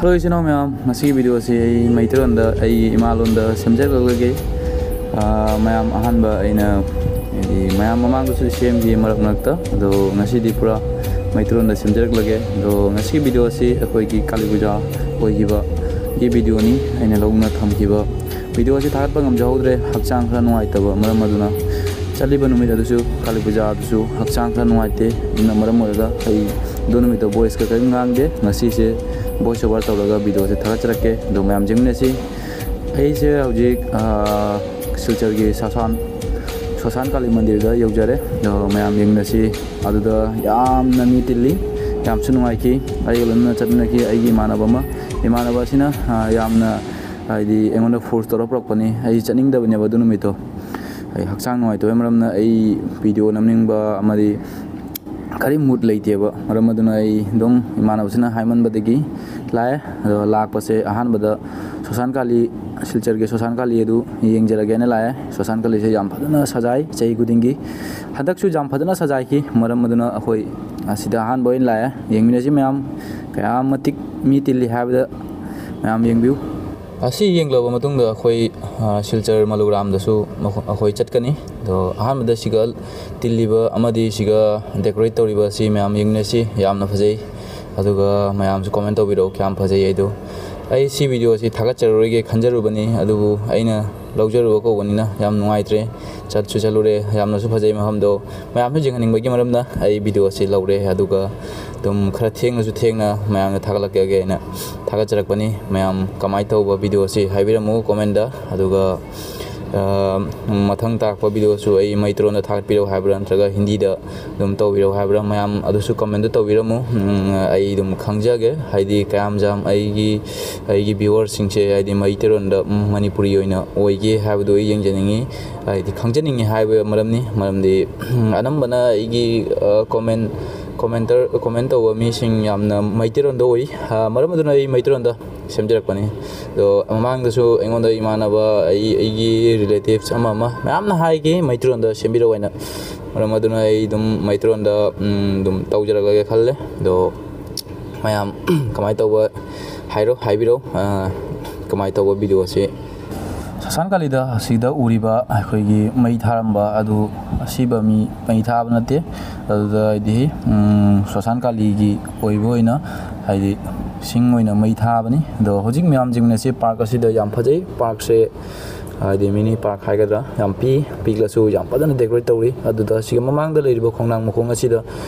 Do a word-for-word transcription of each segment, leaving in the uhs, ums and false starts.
Hello ꯏꯆꯤꯟ ꯏꯅꯥꯎ ꯃꯌꯥꯝ, ꯉꯁꯤꯒꯤ ꯚꯤꯗꯤꯑꯣꯁꯤ ꯑꯩ ꯃꯩꯇꯩꯔꯣꯟꯗ, ꯑꯩꯒꯤ ꯏꯃꯥ ꯂꯣꯟꯗ ꯁꯦꯝꯖꯔꯛꯂꯒꯦ꯫ ꯑꯥ, ꯃꯌꯥꯝ, ꯑꯍꯥꯟꯕ ꯑꯩꯅ, ꯍꯥꯏꯗꯤ, ꯃꯌꯥꯝ ꯃꯃꯥꯡꯗꯁꯨ ꯁꯦꯝꯈꯤ ꯃꯔꯛ ꯃꯔꯛꯇ, ꯑꯗꯣ ꯉꯁꯤꯗꯤ ꯄꯨꯔꯥ ꯃꯩꯇꯩꯔꯣꯟꯗ ꯁꯦꯝꯖꯔꯛꯂꯒꯦ꯫ ꯑꯗꯣ ꯉꯁꯤꯒꯤ ꯚꯤꯗꯤꯑꯣꯁꯤ ꯑꯩꯈꯣꯏꯒꯤ ꯀꯥꯂꯤ ꯄꯨꯖꯥ ꯑꯣꯏꯈꯤꯕꯒꯤ ꯚꯤꯗꯤꯑꯣꯅꯤ ꯑꯩꯅ ꯂꯧꯗꯨꯅ ꯊꯝꯈꯤꯕ꯫ ꯚꯤꯗꯤꯑꯣꯁꯤ ꯊꯥꯒꯠꯄ ꯉꯝꯖꯍꯧꯗ꯭ꯔꯦ, ꯍꯛꯆꯥꯡ ꯈꯔ ꯅꯨꯡꯉꯥꯏꯇꯕ ꯃꯔꯝ ꯑꯗꯨꯅ꯫ ꯆꯠꯂꯤꯕ ꯅꯨꯃꯤꯠ ꯑꯗꯨꯁꯨ ꯀꯥꯂꯤ ꯄꯨꯖꯥ ꯑꯗꯨꯁꯨ ꯍꯛꯆꯥꯡ ꯈꯔ ꯅꯨꯡꯉꯥꯏꯇꯦ, ꯑꯗꯨꯅ ꯃꯔꯝ ꯑꯣꯏꯔꯒ ꯑꯩ ꯑꯗꯨ ꯅꯨꯃꯤꯠꯇꯣ ꯚꯣꯏꯁꯀ ꯀꯔꯤꯝ ꯉꯥꯡꯗꯦ꯫ ꯉꯁꯤꯁꯦ ꯚꯣꯏꯁ ꯑꯣꯚꯔ ꯇꯧꯔꯒ ꯚꯤꯗꯤꯑꯣꯁꯦ ꯊꯥꯒꯠꯆꯔꯛꯀꯦ, ꯑꯗꯣ ꯃꯌꯥꯝ ꯌꯦꯡꯃꯤꯟꯅꯁꯤ꯫ ꯑꯩꯁꯦ ꯍꯧꯖꯤꯛ, ꯑꯥ, ꯁꯤꯜꯆꯔꯒꯤ ꯁꯣꯁꯥꯟ, ꯁꯣꯁꯥꯟ ꯀꯥꯂꯤ ꯃꯟꯗꯤꯔꯗ ꯌꯧꯖꯔꯦ꯫ ꯑꯗꯣ ꯃꯌꯥꯝ ꯌꯦꯡꯃꯤꯟꯅꯁꯤ꯫ ꯑꯗꯨꯗ ꯌꯥꯝꯅ ꯃꯤ ꯇꯤꯜꯂꯤ, ꯌꯥꯝꯁꯨ ꯅꯨꯡꯉꯥꯏꯈꯤ꯫ ꯑꯩꯒ ꯂꯣꯏꯅꯅ ꯆꯠꯃꯤꯟꯅꯈꯤ ꯑꯩꯒꯤ ꯏꯃꯥꯟꯅꯕ ꯑꯃ꯫ ꯏꯃꯥꯟꯅꯕ ꯑꯁꯤꯅ, ꯑꯥ, ꯌꯥꯝꯅ, ꯍꯥꯏꯗꯤ, ꯑꯩꯉꯣꯟꯗ ꯐꯣꯔꯁ ꯇꯧꯔ ꯄꯨꯔꯛꯄꯅꯤ꯫ ꯑꯩ ꯆꯠꯅꯤꯡꯗꯕꯅꯦꯕ ꯑꯗꯨ ꯅꯨꯃꯤꯠꯇꯣ꯫ ꯑꯩ ꯍꯛꯆꯥꯡ ꯅꯨꯡꯉꯥꯏꯇꯕꯩ ꯃꯔꯝꯅ ꯑꯩ ꯚꯤꯗꯤꯑꯣ ꯅꯝꯅꯤꯡꯕ ꯑꯃꯗꯤ ꯀꯔꯤ ꯃꯨꯠ ꯂꯩꯇꯦꯕ꯫ ꯃꯔꯝ ꯑꯗꯨꯅ ꯑꯩ ꯑꯗꯨꯝ ꯏꯃꯥꯟꯅꯕꯁꯤꯅ ꯍꯥꯏꯃꯟꯕꯗꯒꯤ ꯂꯥꯛꯑꯦ꯫ ꯑꯗꯣ ꯂꯥꯛꯄꯁꯦ ꯑꯍꯥꯟꯕꯗ ꯁꯣꯁꯥꯟ ꯀꯥꯂꯤ, ꯁꯤꯜꯆꯔꯒꯤ ꯁꯣꯁꯥꯟ ꯀꯥꯂꯤ ꯑꯗꯨ ꯌꯦꯡꯖꯔꯒꯦꯅ ꯂꯥꯛꯑꯦ꯫ ꯁꯣꯁꯥꯟ ꯀꯥꯂꯤꯁꯦ ꯌꯥꯝ ꯐꯖꯅ ꯁꯖꯥꯏ ꯆꯍꯤ ꯈꯨꯗꯤꯡꯒꯤ꯫ ꯍꯟꯗꯛꯁꯨ ꯌꯥꯝ ꯐꯖꯅ ꯁꯖꯥꯏꯈꯤ꯫ ꯃꯔꯝ ꯑꯗꯨꯅ ꯑꯩꯈꯣꯏ ꯑꯁꯤꯗ ꯑꯍꯥꯟꯕ ꯑꯣꯏꯅ ꯂꯥꯛꯑꯦ꯫ ꯌꯦꯡꯃꯤꯟꯅꯁꯤ ꯃꯌꯥꯝ, ꯀꯌꯥꯝ ꯃꯇꯤꯛ ꯃꯤ ꯇꯤꯜꯂꯤ ꯍꯥꯏꯕꯗ ꯃꯌꯥꯝ ꯌꯦꯡꯕꯤꯌꯨ꯫ ꯑꯁꯤ ꯌꯦꯡꯂꯕ ꯃꯇꯨꯡꯗ ꯑꯩꯈꯣꯏ, ꯑ, ꯁꯤꯜꯆꯔ ꯃꯂꯨꯒ꯭ꯔꯥꯝꯗꯁꯨ ꯃꯈꯣ-, ꯑꯩꯈꯣꯏ ꯆꯠꯀꯅꯤ꯫ ꯑꯗꯣ ꯑꯍꯥꯟꯕꯗ ꯁꯤꯒ ꯇꯤꯜꯂꯤꯕ ꯑꯃꯗꯤ ꯁꯤꯒ ꯗꯦꯀꯣꯔꯦꯠ ꯇꯧꯔꯤꯕ ꯑꯁꯤ ꯃꯌꯥꯝ ꯌꯦꯡꯃꯤꯟꯅꯁꯤ꯫ ꯌꯥꯝꯅ ꯐꯖꯩ꯫ ꯑꯗꯨꯒ ꯃꯌꯥꯝꯁꯨ ꯀꯣꯃꯦꯟ ꯇꯧꯕꯤꯔꯛꯑꯣ ꯀꯌꯥꯝ ꯐꯖꯩ ꯍꯥꯏꯗꯣ꯫ ꯑꯩ ꯁꯤ ꯚꯤꯗꯤꯑꯣꯁꯤ ꯊꯥꯒꯠꯆꯔꯔꯣꯏꯒꯦ ꯈꯟꯖꯔꯨꯕꯅꯤ, ꯑꯗꯨꯕꯨ ꯑꯩꯅ ꯂꯧꯖꯔꯨꯕ ꯀꯧꯕꯅꯤꯅ ꯌꯥꯝ ꯅꯨꯡꯉꯥꯏꯇ꯭ꯔꯦ꯫ ꯆꯠꯁꯨ ꯆꯠꯂꯨꯔꯦ, ꯌꯥꯝꯅꯁꯨ ꯐꯖꯩ ꯃꯐꯝꯗꯣ꯫ ꯃꯌꯥꯝꯁꯨ ꯌꯦꯡꯍꯟꯅꯤꯡꯕꯒꯤ ꯃꯔꯝꯅ ꯑꯩ ꯚꯤꯗꯤꯑꯣ ꯑꯁꯤ ꯂꯧꯔꯦ꯫ ꯑꯗꯨꯒ ꯑꯗꯨꯝ ꯈꯔ ꯊꯦꯡꯅꯁꯨ ꯊꯦꯡꯅ ꯃꯌꯥꯝꯗ ꯊꯥꯒꯠꯂꯛꯀꯦ ꯍꯥꯏꯅ ꯊꯥꯒꯠꯆꯔꯛꯄꯅꯤ꯫ ꯃꯌꯥꯝ ꯀꯃꯥꯏꯅ ꯇꯧꯕ ꯚꯤꯗꯤꯑꯣ ꯑꯁꯤ ꯍꯥꯏꯕꯤꯔꯝꯃꯨ ꯀꯣꯃꯦꯟꯗ꯫ ꯑꯗꯨꯒ, ꯑ, ꯃꯊꯪ ꯇꯥꯔꯛꯄ ꯚꯤꯗꯤꯑꯣꯁꯨ ꯑꯩ ꯃꯩꯇꯩꯂꯣꯟꯗ ꯊꯥꯒꯠꯄꯤꯔꯛꯎ ꯍꯥꯏꯕ꯭ꯔꯥ ꯅꯠꯇ꯭ꯔꯒ ꯍꯤꯟꯗꯤꯗ ꯑꯗꯨꯝ ꯇꯧꯕꯤꯔꯛꯎ ꯍꯥꯏꯕ꯭ꯔꯥ, ꯃꯌꯥꯝ ꯑꯗꯨꯁꯨ ꯀꯃꯦꯟꯗ ꯇꯧꯕꯤꯔꯝꯃꯨ꯫ ꯎꯝ, ꯑꯩ ꯑꯗꯨꯝ ꯈꯪꯖꯒꯦ, ꯍꯥꯏꯗꯤ ꯀꯌꯥꯝ ꯌꯥꯝ ꯑꯩꯒꯤ, ꯑꯩꯒꯤ ꯚ꯭ꯌꯨꯋꯔꯁꯤꯡꯁꯦ ꯍꯥꯏꯗꯤ ꯃꯩꯇꯩꯂꯣꯟꯗ, ꯎꯝ, ꯃꯅꯤꯄꯨꯔꯤ ꯑꯣꯏꯅ ꯑꯣꯏꯒꯦ ꯍꯥꯏꯕꯗꯨ ꯑꯩ ꯌꯦꯡꯖꯅꯤꯡꯉꯤ꯫ ꯍꯥꯏꯗꯤ ꯈꯪꯖꯅꯤꯡꯉꯤ ꯍꯥꯏꯕ ꯃꯔꯝꯅꯤ꯫ ꯃꯔꯝꯗꯤ, ꯎꯝ, ꯑꯅꯝꯕꯅ ꯑꯩꯒꯤ, ꯑ, ꯀꯣꯃꯦꯟ, ꯀꯣꯃꯦꯟꯇꯔ, ꯀꯣꯃꯦꯟ ꯇꯧꯕ ꯃꯤꯁꯤꯡ ꯌꯥꯝꯅ ꯃꯩꯇꯩꯂꯣꯟꯗ ꯑꯣꯏ꯫ ꯑ, ꯃꯔꯝ ꯑꯗꯨꯅ ꯑꯩ ꯃꯩꯇꯩꯂꯣꯟꯗ ꯁꯦꯝꯖꯔꯛꯄꯅꯤ꯫ ꯑꯗꯣ ꯃꯃꯥꯡꯗꯁꯨ ꯑꯩꯉꯣꯟꯗ ꯏꯃꯥꯟꯅꯕ, ꯑꯩ, ꯑꯩꯒꯤ ꯔꯤꯂꯦꯇꯤꯚꯁ ꯑꯃ ꯑꯃ ꯃꯌꯥꯝꯅ ꯍꯥꯏꯈꯤ ꯃꯩꯇꯩꯂꯣꯟꯗ ꯁꯦꯝꯕꯤꯔꯛꯑꯣ ꯍꯥꯏꯅ꯫ ꯃꯔꯝ ꯑꯗꯨꯅ ꯑꯩ ꯑꯗꯨꯝ ꯃꯩꯇꯩꯂꯣꯟꯗ, ꯎꯝ, ꯑꯗꯨꯝ ꯇꯧꯖꯔꯛꯂꯒꯦ ꯈꯜꯂꯦ꯫ ꯑꯗꯣ ꯃꯌꯥꯝ ꯀꯃꯥꯏꯅ ꯇꯧꯕ ꯍꯥꯏꯔꯣ, ꯍꯥꯏꯕꯤꯔꯣ, ꯑ, ꯀꯃꯥꯏꯅ ꯇꯧꯕ ꯚꯤꯗꯤꯑꯣꯁꯤ? ꯁꯣꯁꯥꯟ ꯀꯥꯂꯤꯗ ꯑꯁꯤꯗ ꯎꯔꯤꯕ ꯑꯩꯈꯣꯏꯒꯤ ꯃꯩ ꯊꯥꯔꯝꯕ ꯑꯗꯨ ꯑꯁꯤꯕ ꯃꯤ ꯃꯩ ꯊꯥꯕ ꯅꯠꯇꯦ꯫ ꯑꯗꯨꯗ ꯍꯥꯏꯗꯤ, ꯎꯝ, ꯁꯣꯁꯥꯟ ꯀꯥꯂꯤꯒꯤ ꯑꯣꯏꯕ ꯑꯣꯏꯅ ꯍꯥꯏꯗꯤ ꯁꯤꯡ ꯑꯣꯏꯅ ꯃꯩ ꯊꯥꯕꯅꯤ꯫ ꯑꯗꯣ ꯍꯧꯖꯤꯛ ꯃꯌꯥꯝ ꯌꯦꯡꯅꯁꯤ, ꯄꯥꯔꯛ ꯑꯁꯤꯗ ꯌꯥꯝ ꯐꯖꯩ꯫ ꯄꯥꯔꯛꯁꯦ ꯍꯥꯏꯗꯤ ꯃꯤꯅꯤ ꯄꯥꯔꯛ ꯍꯥꯏꯒꯗ꯭ꯔꯥ, ꯌꯥꯝ ꯄꯤ, ꯄꯤꯛꯂꯁꯨ ꯌꯥꯝ ꯐꯖꯅ ꯗꯦꯀꯣꯔꯦꯠ ꯇꯧꯔꯤ꯫ ꯑꯗꯨꯗ ꯁꯤꯒꯤ ꯃꯃꯥꯡꯗ ꯂꯩꯔꯤꯕ ꯈꯣꯡꯅꯥꯡ ꯃꯈꯣꯡ ꯑꯁꯤꯗ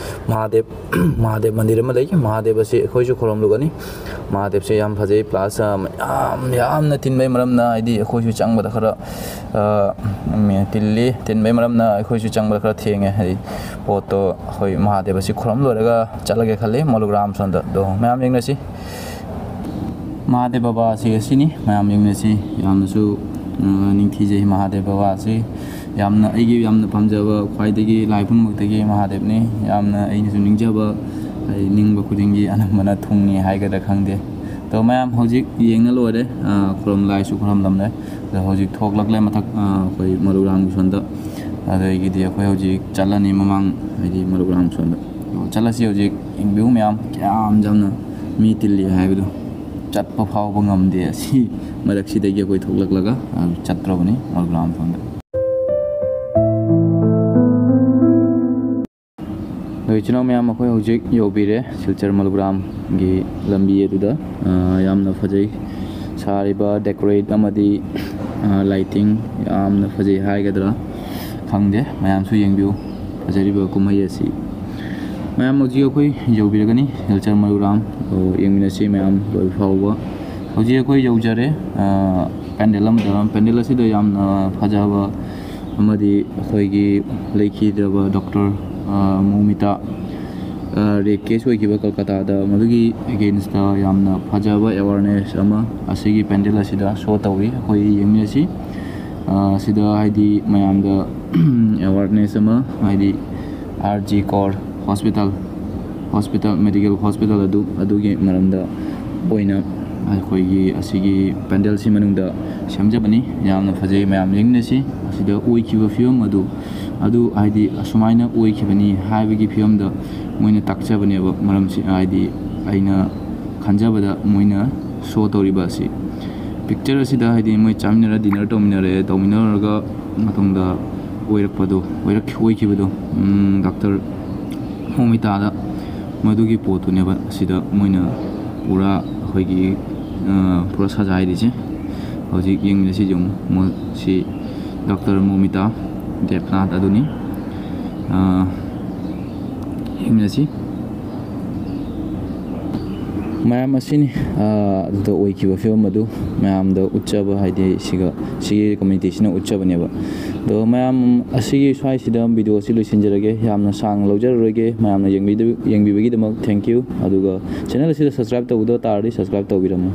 ꯃꯍꯥꯗꯦꯕ, ꯃꯍꯥꯗꯦꯕ ꯃꯟꯗꯤꯔ ꯑꯃ ꯂꯩ꯫ ꯃꯍꯥꯗꯦꯕ ꯑꯁꯤ ꯑꯩꯈꯣꯏꯁꯨ ꯈꯨꯔꯨꯝꯂꯨꯒꯅꯤ꯫ ꯃꯍꯥꯗꯦꯕꯁꯦ ꯌꯥꯝ ꯐꯖꯩ, ꯄ꯭ꯂꯁ, ꯑ, ꯃꯌꯥꯝ, ꯌꯥꯝꯅ ꯇꯤꯟꯕꯩ ꯃꯔꯝꯅ ꯍꯥꯏꯗꯤ ꯑꯩꯈꯣꯏꯁꯨ ꯆꯪꯕꯗ ꯈꯔ, ꯑ, ꯎꯝ, ꯇꯤꯜꯂꯤ꯫ ꯇꯤꯟꯕꯩ ꯃꯔꯝꯅ ꯑꯩꯈꯣꯏꯁꯨ ꯆꯪꯕꯗ ꯈꯔ ꯊꯦꯡꯉꯦ꯫ ꯍꯥꯏꯗꯤ ꯄꯣꯠꯇꯣ ꯑꯩꯈꯣꯏ ꯃꯍꯥꯗꯦꯕ ꯑꯁꯤ ꯈꯨꯔꯨꯝ ꯂꯣꯏꯔꯒ ꯆꯠꯂꯒꯦ ꯈꯜꯂꯤ, ꯃꯣꯂꯣꯒ꯭ꯔꯥꯝ ꯁꯣꯝꯗ꯫ ꯑꯗꯣ ꯃꯌꯥꯝ ꯌꯦꯡꯅꯁꯤ꯫ ꯃꯍꯥꯗꯦꯕ ꯕꯕꯥ ꯑꯁꯤ ꯑꯁꯤꯅꯤ꯫ ꯃꯌꯥꯝ ꯌꯦꯡꯅꯁꯤ꯫ ꯌꯥꯝꯅꯁꯨ, ꯑ, ꯅꯤꯡꯊꯤꯖꯩ ꯃꯍꯥꯗꯦꯕ ꯕꯕꯥ ꯑꯁꯤ꯫ ꯌꯥꯝꯅ ꯑꯩꯒꯤ ꯌꯥꯝꯅ ꯄꯥꯝꯖꯕ, ꯈ꯭ꯋꯥꯏꯗꯒꯤ ꯂꯥꯏ ꯄꯨꯝꯅꯃꯛꯇꯒꯤ ꯃꯍꯥꯗꯦꯕꯅꯤ꯫ ꯌꯥꯝꯅ ꯑꯩꯅꯁꯨ ꯅꯤꯡꯖꯕ, ꯑꯩ ꯅꯤꯡꯕ ꯈꯨꯗꯤꯡꯒꯤ ꯑꯅꯝꯕꯅ ꯊꯨꯡꯉꯤ ꯍꯥꯏꯒꯗ꯭ꯔꯥ ꯈꯪꯗꯦ꯫ ꯑꯗꯣ ꯃꯌꯥꯝ ꯍꯧꯖꯤꯛ ꯌꯦꯡꯅ ꯂꯣꯏꯔꯦ꯫ ꯑ, ꯈꯨꯔꯨꯝ ꯂꯥꯏꯁꯨ ꯈꯨꯔꯨꯝꯂꯝꯂꯦ꯫ ꯑꯗꯣ ꯍꯧꯖꯤꯛ ꯊꯣꯛꯂꯛꯂꯦ ꯃꯊꯛ, ꯑ, ꯑꯩꯈꯣꯏ ꯃꯔꯨꯔꯥꯡꯒꯤ ꯁꯣꯝꯗ꯫ ꯑꯗꯒꯤꯗꯤ ꯑꯩꯈꯣꯏ ꯍꯧꯖꯤꯛ ꯆꯠꯂꯅꯤ ꯃꯃꯥꯡ, ꯍꯥꯏꯗꯤ ꯃꯔꯨꯔꯥꯡ ꯁꯣꯝꯗ꯫ ꯑꯗꯣ ꯆꯠꯂꯁꯤ ꯍꯧꯖꯤꯛ꯫ ꯌꯦꯡꯕꯤꯌꯨ ꯃꯌꯥꯝ, ꯀꯌꯥꯝ ꯌꯥꯝꯅ ꯃꯤ ꯇꯤꯜꯂꯤ ꯍꯥꯏꯕꯗꯣ꯫ ꯆꯠꯄ ꯐꯥꯎꯕ ꯉꯝꯗꯦ ꯑꯁꯤ ꯃꯔꯛꯁꯤꯗꯒꯤ ꯑꯩꯈꯣꯏ ꯊꯣꯛꯂꯛꯂꯒ, ꯑ, ꯆꯠꯇ꯭ꯔꯕꯅꯤ ꯃꯔꯨꯔꯥꯡ ꯁꯣꯝꯗ꯫ ꯑꯗꯣ ꯏꯆꯤꯟ ꯏꯅꯥꯎ ꯃꯌꯥꯝ, ꯑꯩꯈꯣꯏ ꯍꯧꯖꯤꯛ ꯌꯧꯕꯤꯔꯦ ꯁꯤꯜꯆꯔ ꯃꯂꯨꯒ꯭ꯔꯥꯝꯒꯤ ꯂꯝꯕꯤ ꯑꯗꯨꯗ꯫ ꯑ, ꯌꯥꯝꯅ ꯐꯖꯩ꯫ ꯁꯥꯔꯤꯕ ꯗꯦꯀꯣꯔꯦꯠ ꯑꯃꯗꯤ, ꯑ, ꯂꯥꯏꯇꯤꯡ ꯌꯥꯝꯅ ꯐꯖꯩ ꯍꯥꯏꯒꯗ꯭ꯔꯥ ꯈꯪꯗꯦ꯫ ꯃꯌꯥꯝꯁꯨ ꯌꯦꯡꯕꯤꯌꯨ ꯐꯖꯔꯤꯕ ꯀꯨꯝꯍꯩ ꯑꯁꯤ꯫ ꯃꯌꯥꯝ, ꯍꯧꯖꯤꯛ ꯑꯩꯈꯣꯏ ꯌꯧꯕꯤꯔꯒꯅꯤ ꯁꯤꯜꯆꯔ ꯃꯂꯨꯒ꯭ꯔꯥꯝ꯫ ꯑꯗꯣ ꯌꯦꯡꯃꯤꯟꯅꯁꯤ ꯃꯌꯥꯝ ꯂꯣꯏꯕ ꯐꯥꯎꯕ꯫ ꯍꯧꯖꯤꯛ ꯑꯩꯈꯣꯏ ꯌꯧꯖꯔꯦ꯫ ꯑ, ꯄꯦꯟꯗꯦꯜ ꯑꯃꯗ, ꯄꯦꯟꯗꯦꯜ ꯑꯁꯤꯗ ꯌꯥꯝꯅ ꯐꯖꯕ ꯑꯃꯗꯤ ꯑꯩꯈꯣꯏꯒꯤ ꯂꯩꯈꯤꯗ꯭ꯔꯕ ꯗꯣꯛꯇꯔ, ꯑ, ꯃꯣꯃꯤꯇꯥ, ꯑ, ꯔꯦꯞ ꯀꯦꯁ ꯑꯣꯏꯈꯤꯕ ꯀꯜꯀꯇꯥꯗ, ꯃꯗꯨꯒꯤ ꯑꯦꯒꯦꯟꯁꯇ ꯌꯥꯝꯅ ꯐꯖꯕ ꯑꯦꯋꯥꯔꯅꯦꯁ ꯑꯃ ꯑꯁꯤꯒꯤ ꯄꯦꯟꯗꯦꯜ ꯑꯁꯤꯗ ꯁꯣ ꯇꯧꯔꯤ꯫ ꯑꯩꯈꯣꯏ ꯌꯦꯡꯃꯤꯟꯅꯁꯤ꯫ ꯑ, ꯁꯤꯗ ꯍꯥꯏꯗꯤ ꯃꯌꯥꯝꯗ ꯑꯦꯋꯥꯔꯅꯦꯁ ꯑꯃ, ꯍꯥꯏꯗꯤ R G core hospital, hospital, medical hospital ꯑꯗꯨ, ꯑꯗꯨꯒꯤ ꯃꯔꯝꯗ ꯑꯣꯏꯅ ꯑꯩꯈꯣꯏꯒꯤ ꯑꯁꯤꯒꯤ ꯄꯦꯟꯗꯦꯜꯁꯤ ꯃꯅꯨꯡꯗ ꯁꯦꯝꯖꯕꯅꯤ꯫ ꯌꯥꯝꯅ ꯐꯖꯩ, ꯃꯌꯥꯝ ꯌꯦꯡꯃꯤꯟꯅꯁꯤ꯫ ꯑꯁꯤꯗ ꯑꯣꯏꯈꯤꯕ ꯐꯤꯕꯝ ꯑꯗꯨ, ꯑꯗꯨ ꯍꯥꯏꯗꯤ ꯑꯁꯨꯃꯥꯏꯅ ꯑꯣꯏꯈꯤꯕꯅꯤ ꯍꯥꯏꯕꯒꯤ ꯐꯤꯕꯝꯗ ꯃꯣꯏꯅ ꯇꯥꯛꯆꯕꯅꯦꯕ꯫ ꯃꯔꯝꯁꯤ ꯍꯥꯏꯗꯤ ꯑꯩꯅ ꯈꯟꯖꯕꯗ ꯃꯣꯏꯅ ꯁꯣ ꯇꯧꯔꯤꯕ ꯑꯁꯤ, ꯄꯤꯛꯆꯔ ꯑꯁꯤꯗ ꯍꯥꯏꯗꯤ ꯃꯣꯏ ꯆꯥꯃꯤꯟꯅꯔ, ꯗꯤꯅꯔ ꯇꯧꯃꯤꯟꯅꯔꯦ, ꯇꯧꯃꯤꯟꯅꯔꯒ ꯃꯇꯨꯡꯗ ꯑꯣꯏꯔꯛꯄꯗꯣ, ꯑꯣꯏꯔꯛ-, ꯑꯣꯏꯈꯤꯕꯗꯣ, ꯎꯝ, ꯗꯥꯛꯇꯔ ꯃꯣꯃꯤꯇꯥꯗ, ꯃꯗꯨꯒꯤ ꯄꯣꯠꯇꯨꯅꯦꯕ ꯁꯤꯗ ꯃꯣꯏꯅ ꯄꯨꯔꯥ ꯑꯩꯈꯣꯏꯒꯤ, ꯑ, ꯄꯨꯔꯥ ꯁꯖꯥꯏꯔꯤꯁꯦ꯫ ꯍꯧꯖꯤꯛ ꯌꯦꯡꯃꯤꯟꯅꯁꯤ, ꯌꯦꯡꯉꯨ, ꯃꯣ-, ꯁꯤ ꯗꯥꯛꯇꯔ ꯃꯣꯃꯤꯇꯥ ꯗꯦꯕꯅꯥꯊ ꯑꯗꯨꯅꯤ꯫ ꯑ, ꯌꯦꯡꯃꯤꯟꯅꯁꯤ꯫ ꯃꯌꯥꯝ ꯑꯁꯤꯅꯤ, ꯑ, ꯑꯗꯨꯗ ꯑꯣꯏꯈꯤꯕ ꯐꯤꯕꯝ ꯑꯗꯨ ꯃꯌꯥꯝꯗ ꯎꯠꯆꯕ, ꯍꯥꯏꯗꯤ ꯁꯤꯒ, ꯁꯤꯒꯤ ꯀꯝꯃ꯭ꯌꯨꯅꯤꯇꯤꯁꯤꯅ ꯎꯠꯆꯕꯅꯦꯕ꯫ ꯑꯗꯣ ꯃꯌꯥꯝ ꯑꯁꯤꯒꯤ ꯁ꯭ꯋꯥꯏꯁꯤꯗ ꯚꯤꯗꯤꯑꯣ ꯑꯁꯤ ꯂꯣꯏꯁꯤꯟꯖꯔꯒꯦ꯫ ꯌꯥꯝꯅ ꯁꯥꯡꯅ ꯂꯧꯖꯔꯔꯣꯏꯒꯦ꯫ ꯃꯌꯥꯝꯅ ꯌꯦꯡꯕꯤꯗ-, ꯌꯦꯡꯕꯤꯕꯒꯤꯗꯃꯛ thank you꯫ ꯑꯗꯨꯒ channel ꯑꯁꯤꯗ subscribe ꯇꯧꯗꯕ ꯇꯥꯔꯗꯤ subscribe ꯇꯧꯕꯤꯔꯝꯃꯨ꯫